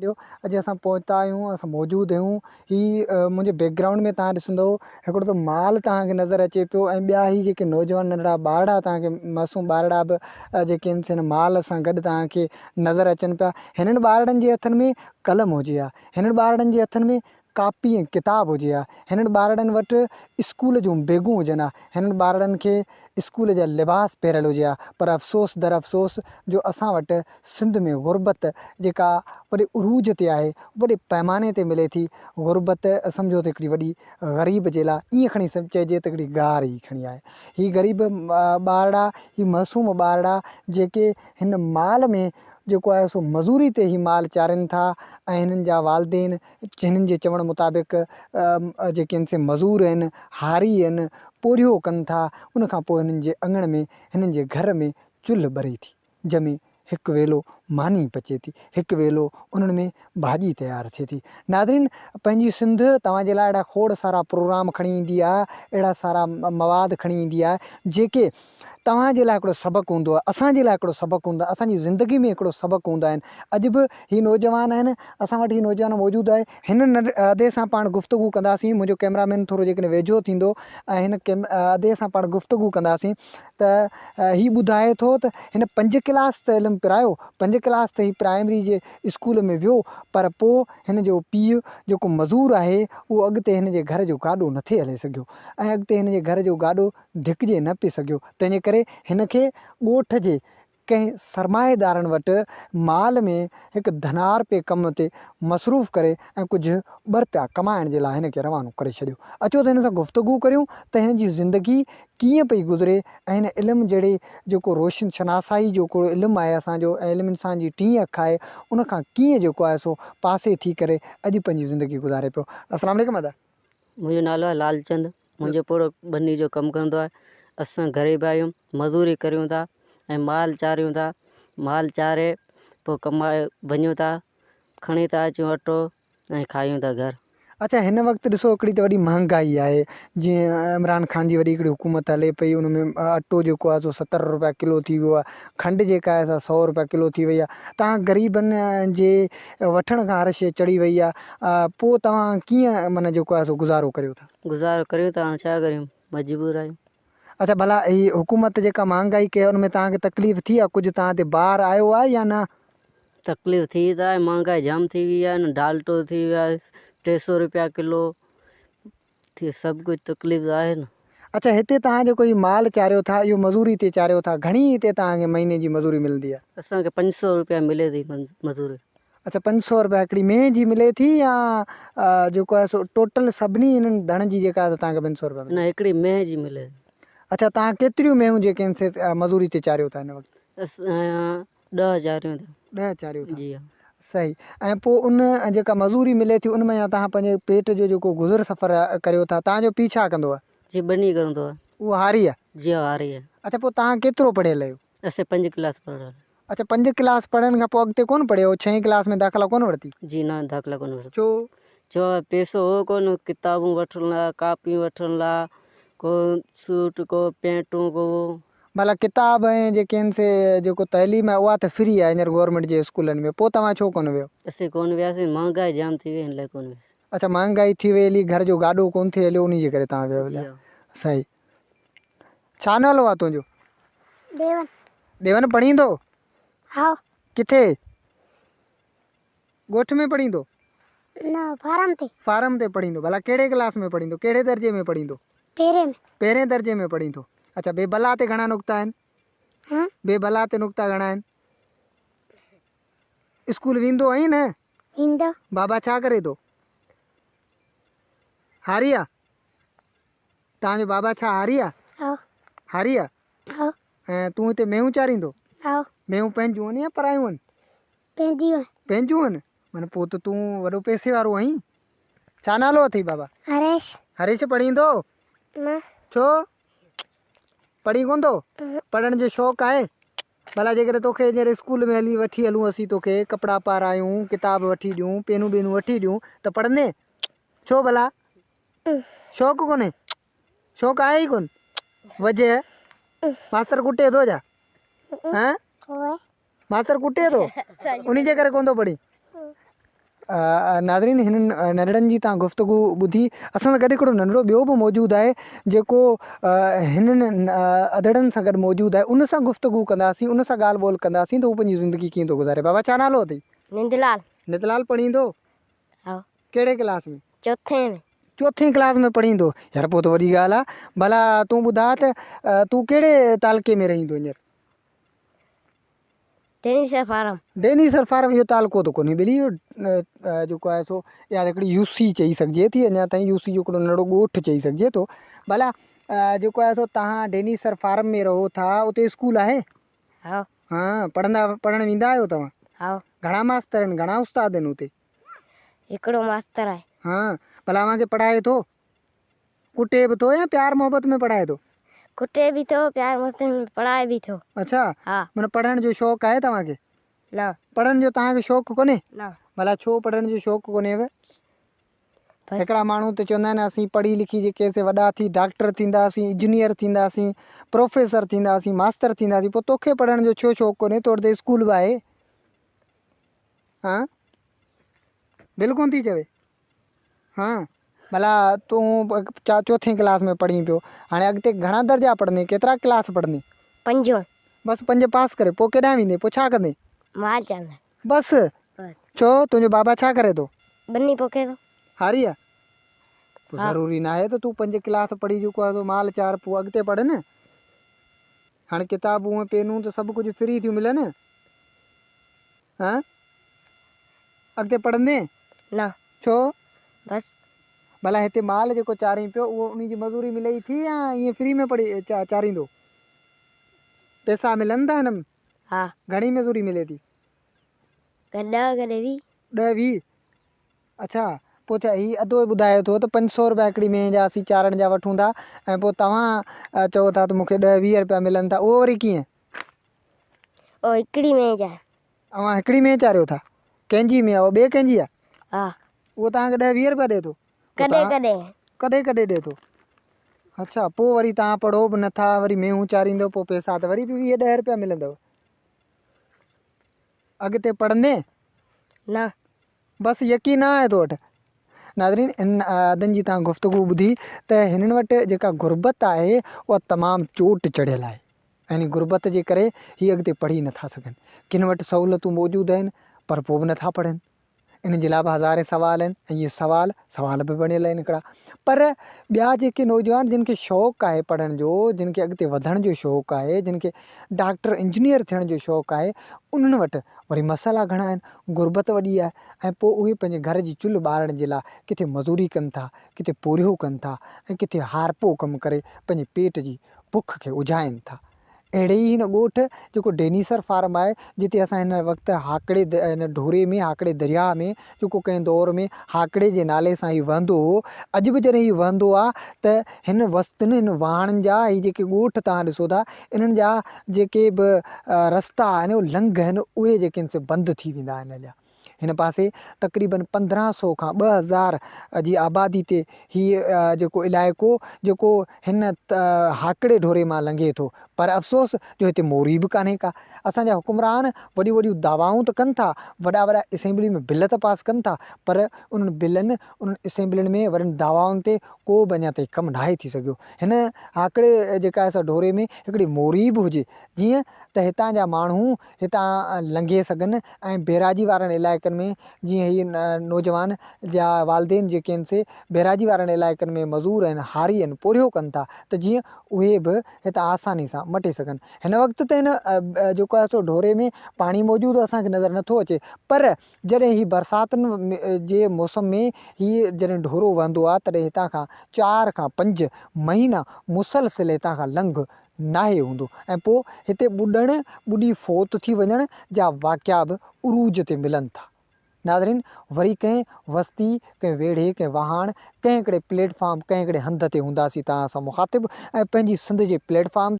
ڏيو اڄ اسان پهتا آهيون اسان موجود آهيون هي منهنجي بيڪ گرائونڊ ۾ توهان ڏسندو هڪڙو ته مال توهان کي نظر اچي پيو ۽ ٻيا هي جيڪي نوجوان ننڍڙا ٻارڙا توهان کي معصوم ٻارڙا به جيڪي آهن سي هن مال سان گڏ توهان کي نظر اچن پيا هنن ٻارڙن جي هٿن ۾ قلم هجي ها هنن ٻارڙن جي هٿن ۾ ڪاپي ۽ ڪتاب هجي ها هنن ٻارڙن وٽ اسڪول جون بيگون هجن ها هنن ٻارڙن کي اسڪول جا لباس پهريل هجي ها پر افسوس در افسوس جو اسان وٽ سنڌ ۾ غربت جيڪا وڏي عروج تي آهي وڏي پئماني تي ملي ٿي غربت سمجهو ته هڪڙي وڏي غريب جي لاء ائين کڻي چئجي ته هڪڙي گار ئي کڻي آهي هي غريب ٻارڙا هي معصوم ٻارڙا جيڪي هن مال ۾ جيڪو آهي سو مزوري تي هي مال چارين ٿا ۽ هنن جا والدين هنن جي چوڻ مطابق جيڪي آهن سي مزور آهن هاري آهن پورهيو ڪن ٿا ان کان پوء هنن جي اڱڻ ۾ هنن جي گهر ۾ چلهه ٻري ٿي جنهن ۾ هڪ ويلو ماني پچي ٿي، هڪ ويلو انهن ۾ ڀاڄي تيار ٿئي ٿي. ناظرين پنهنجي سنڌ توهان جي لاء اهڙا کوڙ سارا پروگرام کڻي ايندي آهي، اهڙا سارا مواد کڻي ايندي آهي، جيڪي توهان جي لاء هڪڙو سبق هوندو آهي، اسان جي لاء هڪڙو سبق هوندو آهي، اسان جي زندگي ۾ هڪڙو سبق هوندا آهن. اڄ به هي نوجوان آهن، اسان وٽ هي نوجوان موجود آهي، هن ادي سان پاڻ گفتگو ڪنداسين، منهنجو ڪئميرا مين ٿورو جيڪڏهن ويجهو ٿيندو ۽ هن ادي سان پاڻ گفتگو ڪنداسين. ته هي ٻڌائي ٿو ته هن پنج ڪلاس ته علم پرايو، پنج ڪلاس ته هي پرائمري جي اسڪول ۾ ويو پر پوء هن جو پيء جيڪو مزور آهي اهو اڳتي هن جي گهر جو گاڏو نه ٿي هلي سگهيو ۽ اڳتي هن جي گهر جو گاڏو ڌڪجي نه پئي سگهيو تنهن جي ڪري هن کي ڳوٺ جي ڪنهن سرمائيدارن وٽ مال ۾ هڪ ڌنار پئي ڪم تي مصروف ڪري ۽ ڪجهه ٻه رپيا ڪمائڻ جي لاء هن کي روانو ڪري ڇڏيو. اچو ته هن سان گفتگو ڪريون ته هن جي زندگي ڪيئن پئي گذري ۽ هن علم جهڙي جيڪو روشن شناسائي جو ڪو علم آهي اسان جو ۽ علم انسان جي ٽين اک آهي ان کان ڪيئن جيڪو آهي سو پاسي ٿي ڪري اڄ پنهنجي زندگي گذاري پيو. السلام عليڪم ادا. منهنجو نالو آهي لالچند منهنجو پوڙهو ٻني جو ڪم ڪندو آهي اسان غريب آهيون مزوري ڪريون ٿا ۽ مال چاريون ٿا مال چاري پوء ڪمائي وڃون ٿا کڻي ٿا اچون اٽو ۽ کايون ٿا گهر. اڇا هن وقت ڏسو هڪڙي ته وڏي مهانگائي آهي جيئن عمران خان جي وڏي هڪڙي حڪومت هلي پئي ان ۾ اٽو جيڪو آهي سو 70 روپيا ڪلو ٿي ويو آهي کنڊ جيڪا آهي سا 100 روپيا ڪلو ٿي وئي آهي تان غريبن جي وٺڻ کان هر شيء چڙهي وئي آهي پوء توهان ڪيئن معنيٰ جيڪو آهي سو گذارو ڪريو ٿا؟ گذارو ڪريون ٿا هاڻ ڇا ڪريون مجبور آهيون. اڇا ڀلا هي حڪومت جيڪا مهانگائي ڪئي آهي ان ۾ توهان کي تڪليف ٿي آهي ڪجهه توهان تي بار آيو آهي يا نه؟ تڪليف ٿي ته آهي مهانگائي جام ٿي وئي آهي نه ڊالٽو ٿي ويو آهي 300 روپيا ڪلو ٿي سڀ ڪجهه تڪليف ته آهي نه. اڇا هتي توهان جيڪو هي مال چاريو ٿا اهو مزوري تي چاريو ٿا گهڻي هتي توهان کي مهيني جي مزوري ملندي آهي؟ اسان کي 500 روپيا ملي ٿي مزوري. اڇا 500 روپيا هڪڙي مينهن جي ملي ٿي يا جيڪو آهي سو ٽوٽل سڀني انهن ڌڻ جي جيڪا آهي سو توهان کي 500 روپيا ملي نه هڪڙي مينهن جي ملي ٿي. اڇا توهان ڪيتريون مينهون جيڪي آهن سي مزوري تي چاريو ٿا هن وقت؟ اسان ڏهه چاريون ٿا. ڏهه چاريو ٿا. جي ها. صحيح ۽ پوء ان جيڪا مزوري ملي ٿي ان مان توهان پنهنجي پيٽ جو جيڪو گذر سفر ڪريو ٿا توهان جو پيء ڇا ڪندو آهي؟ جي ٻني ڪندو آهي. اهو هاري آهي؟ جي ها هاري آهي. اڇا پوء توهان ڪيترو پڙهيل آهيو؟ اسين پنج ڪلاس پڙهيل آهيون. اڇا پنج ڪلاس پڙهڻ کان پوء اڳتي ڪونه پڙهيو ڇهين ڪلاس ۾ داخلا ڪونه ورتي؟ جي نه داخلا ڪونه ورتي. ڇو؟ ڇو پيسو هو ڪونه ڪتابون وٺڻ لاء ڪاپيون وٺڻ لاء ڪو سوٽ ڪو پينٽون ڪو. ڀلا ڪتاب ۽ جيڪي آهن سي جيڪو تعليم آهي اها ته فري آهي هينئر گورنمينٽ جي اسڪولن ۾ پوء توهان ڇو ڪونه ويو؟ اسين ڪونه وياسين مهانگائي جام ٿي وئي ان لاء ڪونه وياسين. اڇا مهانگائي ٿي وئي هلي گهر جو گاڏو ڪونه ٿي هليو انهي جي ڪري توهان ويو هليا صحيح ڇا نالو آهي تنهنجو؟ ڏيون. ڏيون پڙهيندو؟ ها. ڪٿي؟ ڳوٺ ۾ پڙهيندو؟ نه فارم تي. فارم تي پڙهيندو. ڀلا ڪهڙي ڪلاس ۾ پڙهيندو؟ ڪهڙي درجي ۾ پڙهيندو؟ پهرين ۾. پهرين درجي ۾ پڙهيندو. اڇا بي بلا تي گهڻا نقطا آهن؟ ها؟ بي بلا تي نقطا گهڻا آهن؟ اسڪول ويندو آهين نه؟ ويندو. بابا ڇا ڪري ٿو؟ هاري آ؟ توهان جو بابا ڇا هاري آ؟ ها. هاري آ؟ ها. ۽ تون هتي مينهون چاريندو؟ ها. مينهون پنهنجون آهن يا پرايون آهن؟ پنهنجيون آهن. پنهنجون آهن؟ معنيٰ پوء ته تون وڏو پئسي وارو آهين. ڇا نالو اٿئي بابا؟ هريش. هريش پڙهيندو؟ نه. ڇو؟ پڙهين ڪونه ٿو؟ پڙهڻ جو شوق آهي؟ ڀلا جيڪڏهن توکي هينئر اسڪول ۾ هلي وٺي هلون اسين توکي ڪپڙا پارايون، ڪتاب وٺي ڏيون، پينون ٻينون وٺي ڏيون ته پڙهندين؟ ڇو ڀلا؟ شوق ڪونهي؟ شوق آهي ئي ڪونه؟ وجهه؟ ماستر ڪٽي ٿو ڇا؟ هان؟ ماستر ڪٽي ٿو انهي جي ڪري ڪونه ٿو پڙهين. ناظرين هنن ننڍڙن جي تان گفتگو ٻڌي اسان سان گڏ هڪڙو ننڍڙو ٻيو به موجود آهي جيڪو هنن ادڙن سان گڏ موجود آهي ان سان گفتگو ڪنداسين ان سان ڳالهه ٻولهه ڪنداسين ته هو پنهنجي زندگي ڪيئن ٿو گذاري بابا ڇا نالو اٿئي؟ نندلال. نندلال پڙهيندو؟ ها. ڪهڙي ڪلاس ۾؟ چوٿين ۾. چوٿين ڪلاس ۾ پڙهيندو يار پوء ته وڏي ڳالهه آهي ڀلا تون ٻڌاء ته تون ڪهڙي تعلقي ۾ رهيندو هينئر؟ ڊينيسر فارم. ڊينيسر فارم اهو تعلقو ته ڪونهي ٻلي اهو جيڪو آهي سو اها هڪڙي يو سي چئي سگهجي ٿي اڃا تائين يو سي جو هڪڙو ننڍڙو ڳوٺ چئي سگهجي ٿو ڀلا جيڪو آهي سو توهان ڊينيسر فارم ۾ رهو ٿا اتي اسڪول آهي؟ ها. ها پڙهندا پڙهڻ ويندا آهيو توهان؟ ها. گهڻا ماستر آهن گهڻا استاد آهن اتي؟ هڪڙو ماستر آهي. ها ڀلا اوهان کي پڙهائي ٿو؟ ڪٽي به ٿو يا پيار محبت ۾ پڙهائي ٿو؟ ڪٽي به ٿو پيار محبت ۾ پڙهائي به ٿو. اڇا ها. معنيٰ پڙهڻ جو شوق آهي توهان کي؟ نه. پڙهڻ جو توهان کي شوق ڪونهي؟ نه. ڀلا ڇو پڙهڻ جو شوق ڪونهيو؟ بس. هڪڙا ماڻهو ته چوندا آهن اسين پڙهي لکي جيڪي سي وڏا ٿي ڊاڪٽر ٿينداسين، انجنيئر ٿينداسين، پروفيسر ٿينداسين، ماستر ٿينداسين پوء توکي پڙهڻ جو ڇو شوق ڪونهي؟ تو وٽ ته اسڪول به آهي. ها دل ڪونه ٿي چوي؟ ها ڀلا تون چوٿين ڪلاس ۾ پڙهين پيو هاڻي اڳتي گهڻا درجا پڙهندين ڪيترا ڪلاس پڙهندين؟ پنجون. بس پنج پاس ڪري پوء ڪيڏانهن ويندين پوء ڇا ڪندين؟ مال چارندس. بس؟ بس. ڇو تنهنجو بابا ڇا ڪري ٿو؟ ٻني پوکي ٿو. هاري آ؟ پوء ها. ضروري ناهي ته تون پنج ڪلاس پڙهي چڪو آهين سو مال چار پوء اڳتي پڙهه نه. هاڻي ڪتابون ۽ پينون ته سڀ ڪجهه فري ٿيون ملن. ها اڳتي پڙهندين؟ نه. ڇو؟ بس. ڀلا هتي مال جيڪو چارين پيو اهو انهي جي مزوري ملئي ٿي يا ائين فري ۾ پڙهي چاريندو؟ پئسا ملن ٿا هن ۾؟ ها. گهڻي مزوري ملي ٿي؟ ڪڏهن ڏهه ڪڏهن ويهه. ڏهه ويهه؟ اڇا پوء ڇا هي ادو ٻڌائي ٿو ته 500 رپيا هڪڙي مينهن جا اسين چارڻ جا وٺون ٿا ۽ پوء توهان چئو ٿا ته مون کي ڏهه ويهه رپيا ملن ٿا اهو وري ڪيئن؟ او هڪڙي مينهن جا. اوهان هڪڙي مينهن چاريو ٿا؟ ڪنهن جي مينهن؟ اها ٻي ڪنهن جي آهي؟ ها. اهو توهان کي ڏهه ويهه رپيا ڏئي ٿو؟ پوء ڪڏهن توهان ڪڏهن. ڪڏهن ڪڏهن ڏئي ٿو. اڇا پوء وري توهان پڙهو به نٿا وري مينهون چاريندو پوء پئسا ته وري به ويهه ڏهه رپيا ملندو. اڳتي پڙهندين؟ نه. بس يقين نه آهي تو وٽ؟ ناظرين هنن ادن جي توهان گفتگو ٻڌي ته هنن وٽ جيڪا غربت آهي اها تمام چوٽ چڙهيل آهي. يعني غربت جي ڪري هي اڳتي پڙهي نٿا سگهن. ڪن وٽ سهولتون موجود آهن پر پوء به نٿا پڙهن. انهن جي لاء به هزارين سوال آهن ۽ اهي سوال سوال به بڻيل آهن هڪڙا. پر ٻيا جيڪي نوجوان جن کي شوق آهي پڙهڻ جو، جن کي اڳتي وڌڻ جو شوق آهي، جن کي ڊاڪٽر انجنيئر ٿيڻ جو شوق آهي انهن وٽ وري مسئلا گهڻا آهن، غربت وڏي آهي ۽ پوء اهي پنهنجي گهر جي چلهه ٻارڻ جي لاء ڪٿي مزوري ڪن ٿا، ڪٿي پورهيو ڪن ٿا ۽ ڪٿي هارپو ڪم ڪري پنهنجي پيٽ جي بک کي اجهائين ٿا. اهڙي ئي هن ڳوٺ جيڪو ڊينيسر فارم آهي جتي اسان هن وقت هاڪڙي هن ڍوري ۾ هاڪڙي درياهه ۾ جيڪو ڪنهن دور ۾ هاڪڙي جي نالي سان هي وهندو هو اڄ به جڏهن هي وهندو آ ته هن وستين هن واهڻن جا هي جيڪي ڳوٺ توهان ڏسو ٿا انهن جا جيڪي به رستا آهن لنگهه آهن اهي جيڪي آهن سي بند ٿي ويندا آهن هليا. هن پاسي تقريبن 15 سو کان 2000 جي آبادي تي هي جيڪو علائقو جيڪو هن هاڪڙي ڍوري مان لنگهي ٿو پر افسوس جو هتي موري به ڪانهي ڪا. اسان جا حڪمران وڏيون وڏيون دعوائون ته ڪن ٿا، وڏا وڏا اسيمبلي ۾ بل ته پاس ڪن ٿا پر انهن بلن، انهن اسيمبلين ۾ وڏين دعوائن تي ڪو به اڃا تائين ڪم ناهي ٿي سگهيو. هن هاڪڙي جيڪا آهي سا ڍوري ۾ هڪڙي موري به هجي جيئن ته هتان جا ماڻهو هتان لنگهي سگهن ۽ بيراجي وارن علائقن ۾ جيئن هي نوجوان جا والدين جيڪي آهن سي بيراجي وارن علائقن ۾ مزور آهن هاري آهن پورهيو ڪن ٿا ته جيئن اهي به هتان آساني سان مٽي سگهن هن وقت ته هن جيڪو آهي سو ڍوري ۾ پاڻي موجود اسان کي نظر نٿو اچي پر جڏهن هي برساتن جي موسم ۾ هي جڏهن ڍورو وهندو آهي تڏهن هتان کان چار کان پنج مهينا مسلسل هتان کان لنگهه ناهي هوندو ۽ پوء هتي ٻڏڻ، ٻڏي فوت ٿي وڃڻ جا واقعا به عروج تي ملن ٿا. ناظرين وري ڪنهن وستي، ڪنهن ويڙهي، ڪنهن واهاڻ، ڪنهن هڪڙي پليٽ فارم، ڪنهن هڪڙي هنڌ تي هونداسين توهان سان مخاطب ۽ پنهنجي سنڌ جي پليٽ فارم.